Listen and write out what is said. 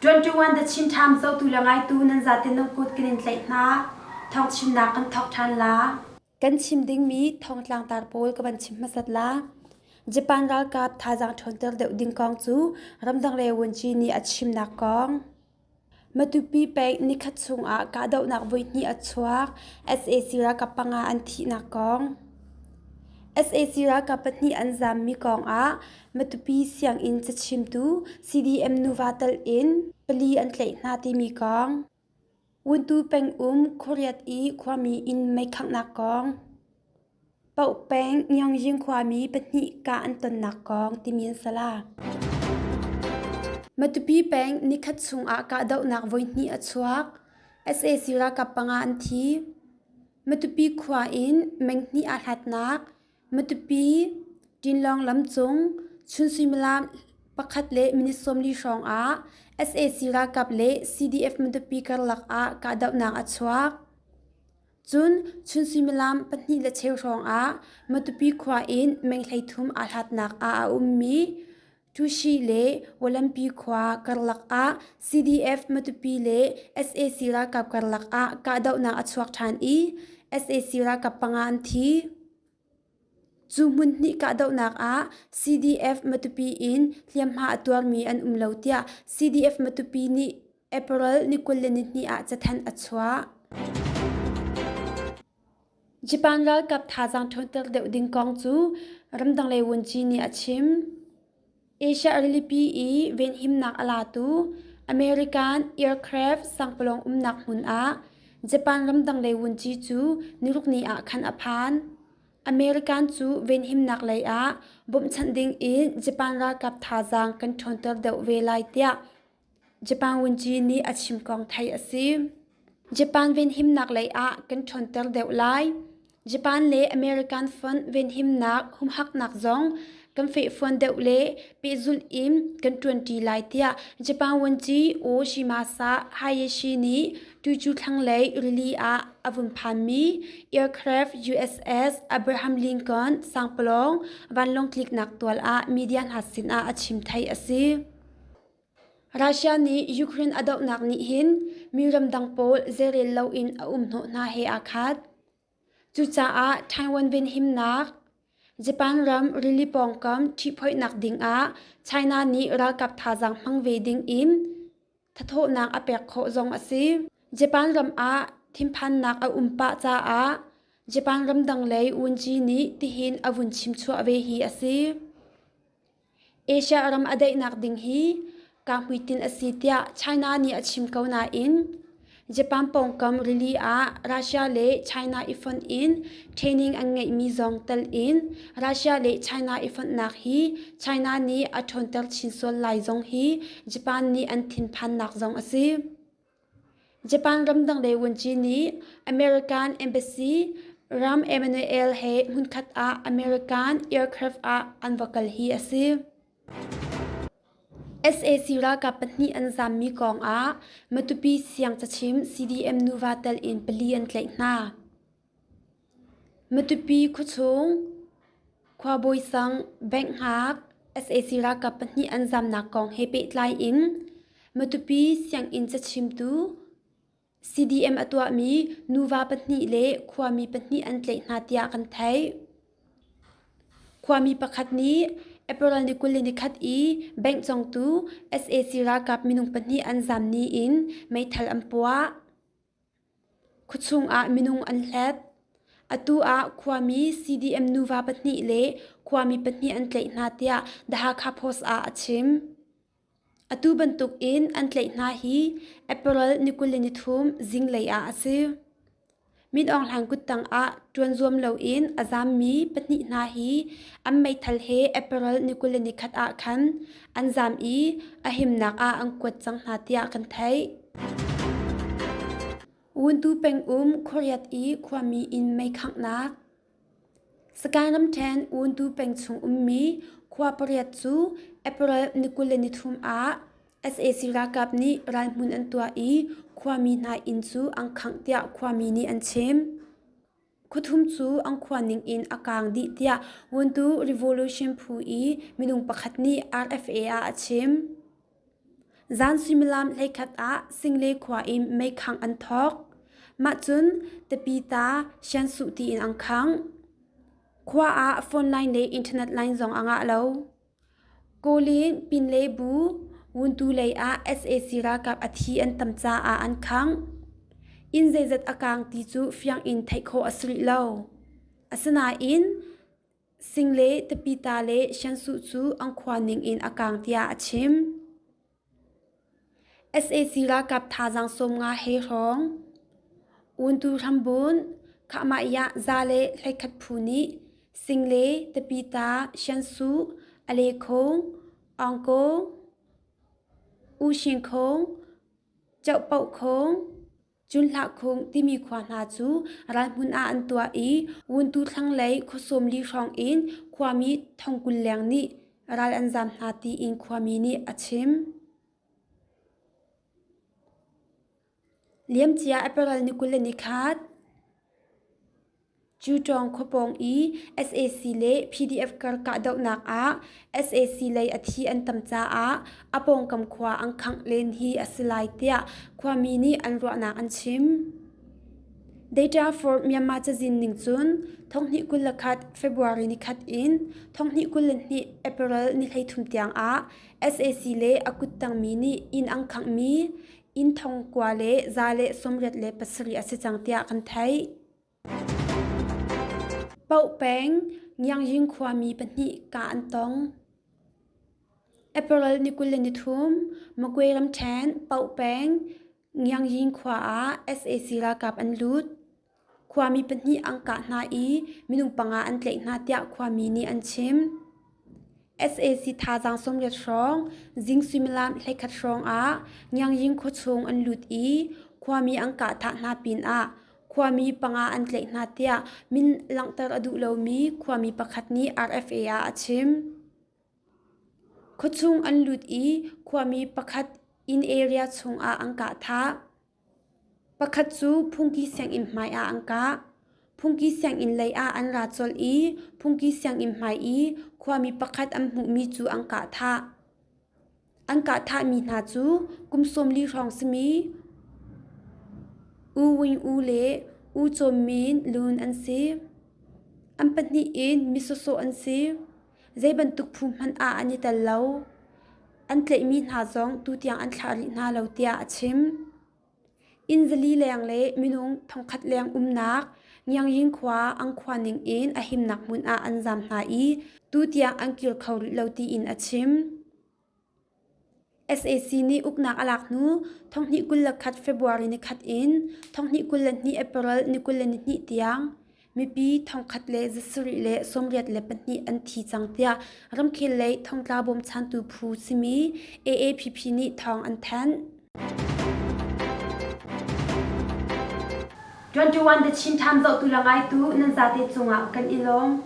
21 The Chin Times zohtu le ngaitu nan zaten nan kut kan in tlaih hna. Thawngchimnak kan thawk ṭhan la. Kan chim dingmi thawngtlang tar pawl ka van chim hmasat la. Japan ralkap thazaang ṭhawnter deuh ding kong cu ramdang le vuanci nih a chimnak kong. Matupi peng nikhat chungah kahdohnak voihnih a chuak. Sac ralkap panga an thihnak kong. Sac ralkap pahnih an zaammi kongah Matupi sianginn cachimtu CDM nuva tal in pali an tlaih hna timi kong. Wuntu pengum khuariat i khuami inn meikhanghnak kong. Paoh peng Ngiangying khuami pahnih kah an tonnak kong timi an si la. Matupi peng nikhat chungah kahdohnak voihnih a chuak. Sac ralkap panga an thi. Matupi khua in menghnih aa hlatnak Matupi Ṭinlawng lam cung chun suimilam pakhat le minute 40 hrawng ah sac ralkap le CDF Matupi karlak ah kahdohnak a chuak. Cun chun suimilam pahnih le cheu hrawng ah Matupi khua in meng 33 aa hlatnak ah a ummi Tushi le Walampi khua karlak ah CDF Matupi le sac ralkap karlak ah kahdohnak a chuak ṭhan i sac ralkap panga an thi. Cu hmun hnih kahdohnak ah CDF Matupi in hliamhma a tuarmi an um lo tiah CDF Matupi nih April ni 22 ah cathanh a chuah. Japan ralkap thazaang ṭhawnter deuh ding kong cu ramdang lei vuanci nih a chim. Asia rilipi i venhimnak a latu American aircraft sangpalawng umnak hmun ah Japan ramdang lei vuanci cu nirukni ah khan a phan. American cu venhimnak lei ah bawmhchanh ding in Japan ralkap thazaang kan ṭhawnter deuh ve lai tiah Japan vuanci nih a chim kong theih a si. Japan venhimnak lei ah kan ṭhawnter deuh lai. Japan le American fonh venhimnak humhaknak zong kan fehfuan deuh le pehzulh in kan ṭuanṭi lai tiah Japan vuanci Oshimasa Hayashi nih tucu thlanglei rili ah a vun phanmi aircraft USS Abraham Lincoln sangpalawng vanlawng tliknak tual ah media hna sinah a chim theih a si. Russia nih Ukraine a dohnak nih hin mi ramdang pawl zeirel loin a um hnawh hna he aa khat. Cucaah Taiwan venhimnak, Japan ram rili pawngkam ṭhihphoihnak dingah China nih ralkap thazaang hmang ve dingin thathawhnak a pek khawh zong a si. Japan ram ah thinphannak a um pah caah Japan ramdang lei Wunji nih tihin a vun chimchuah ve hi a si. Asia ram a daihnak ding hi kaa hmuitinh a si tiah China nih a chim ko nain Japan pawngkam rili ah Russia le China i fonh in training an ngeihmi zong tel in Russia le China i fonhnak hi China nih a ṭhawnter chin sual lai zong hi Japan nih an thinphannak zong a si. Japan ramdang lei vuanci nih American Embassy Rahm Emanuel he hmunkhat ah American aircraft ah an va kal hi a si. Sac ralkap pahnih an zaammi kongah Matupi siangcachim CDM nuva tel in pali an tlaih hna. Matupi khuachung khuabawi sang bank hngak sac ralkap pahnih an zaamnak kong he pehtlai in Matupi sianginn cachimtu CDM a tuahmi nuva pahnih le khuami pahnih an tlaih hna tiah kan theih. Khuami pakhat nih April ni 21 i bank congtu sac ralkap minung pahnih an zaam ni in meithal an puah. Khuachung ah minung an hlet. Atu ah khuami CDM nuva pahnih le khuami pahnih an tlaih hna tiah The Hakha Post ah a chim. Atu bantuk in an tlaih hna hi April ni 23 zinglei ah a si. Min Aung Hlaing kuttang ah ṭuan zuam loin a zaammi pahnih hna hi an meithal he April ni 21 ah khan an zaam i a himnak ah an kuat cang hna tiah kan theih. Wuntu pengum khuariat i khuami inn meikhanghnak Sagaing ramṭhen Wuntu peng chung ummi khua pariat cu April ni 23 ah sac ralkap nih ralhmun an tuah i khuami hna inn cu an khangh tiah khuami nih an chim. Khuathum cu an khua ning in a kaang dih tiah Wuntu Revolution phu i minung pakhat nih RFA ah a chim. Zan suimilam 11 ah Single khua in meikhangh an thawk. Mah cun Tapita Shansuh tiin an khangh. Khua ah phone line le internet line zong a ngah lo. Kawlin Pinle bu Wuntu lei ah sac ralkap a thi an tam caah an khangh. Inn zeizat a kaang ti cu fiang in theih khawh a si rih lo. Asinain Single, Tapita le Shansuh cu an khua ning in a kaang tiah a chim. Sac ralkap thazaang 50 he hrawng Wuntu hrambun Khahmah za le 11 phu nih Single, Tapita, Shansuh, Alekhung, Aungkaw, Ushinkhung, Chohpohkhung, Cunhlahkhung timi khua hna cu ralhmun ah an tuah i Wuntu thlanglei khuasawmli hrawng in khuami 20,000 leng nih ral an zaam hna tiin khuami nih a chim. Liamcia April ni 21, Cuṭawng khuapawng i sac le PDF kar kahdohnak ah sac lei a thi an tam caah a pawngkam khua an khangh len hi a si lai tiah khuami nih an ruahnak an chim. Data for Myanmar cazin ning cun 2021 February nikhat in 2022 April ni 33 tiang ah sac le a kuttangmi nih inn an khanghmi inn thong kua le za le 87 a si cang tiah kan theih. Paoh peng Ngiangying khuami pahnih kah an tong. April ni 23, Magwe ramṭhen Paoh peng Ngiangying khua ah sac ralkap an lut. Khuami pahnih an kah hna i minung panga an tlaih hna tiah khuami nih an chim. Sac thazaang 80 hrawng zing suimilam 11 hrawng ah Ngiangying khuachung an lut i khuami an kah thah hna pinah Khuami panga an tlaih hna tiah min langhter a duh lomi khuami pakhat nih RFA ah a chim. Khuachung an lut i khuami pakhat inn area chungah an kah thah. Pakhat cu phungki sianginn hmai ah an kah. Phungki sianginn lei ah an ra colh i phungki sianginn hmai i khuami pakhat an hmuhmi cu an kah thah. An kah thahmi hna cu kum 40 hrawng simi U Win U le U Caw Min Lun an si. An pahnih in mi sawsawh an si. Zei bantuk phu hmanh ah an i tel lo. An tlaihmi hna zong tutiang an thlah rih hna lo tiah a chim. Inn zali leng le minung thongkhat leng umnak Ngiangying khua ang khua ning in a himnak hmun ah an zaam hna i tutiang an kir kho rih lo tiin a chim. Sac nih uknak a lak hnu 2021 February nikhat in 2022 April ni 22 tiang mipi 1,782 an thi cang tiah ramkhel lei thongtla bawmchantu phu simi AAPP nih thawng an thanh. 21 The Chin Time zohtu le ngaitu nan zate cungah kan i lawm.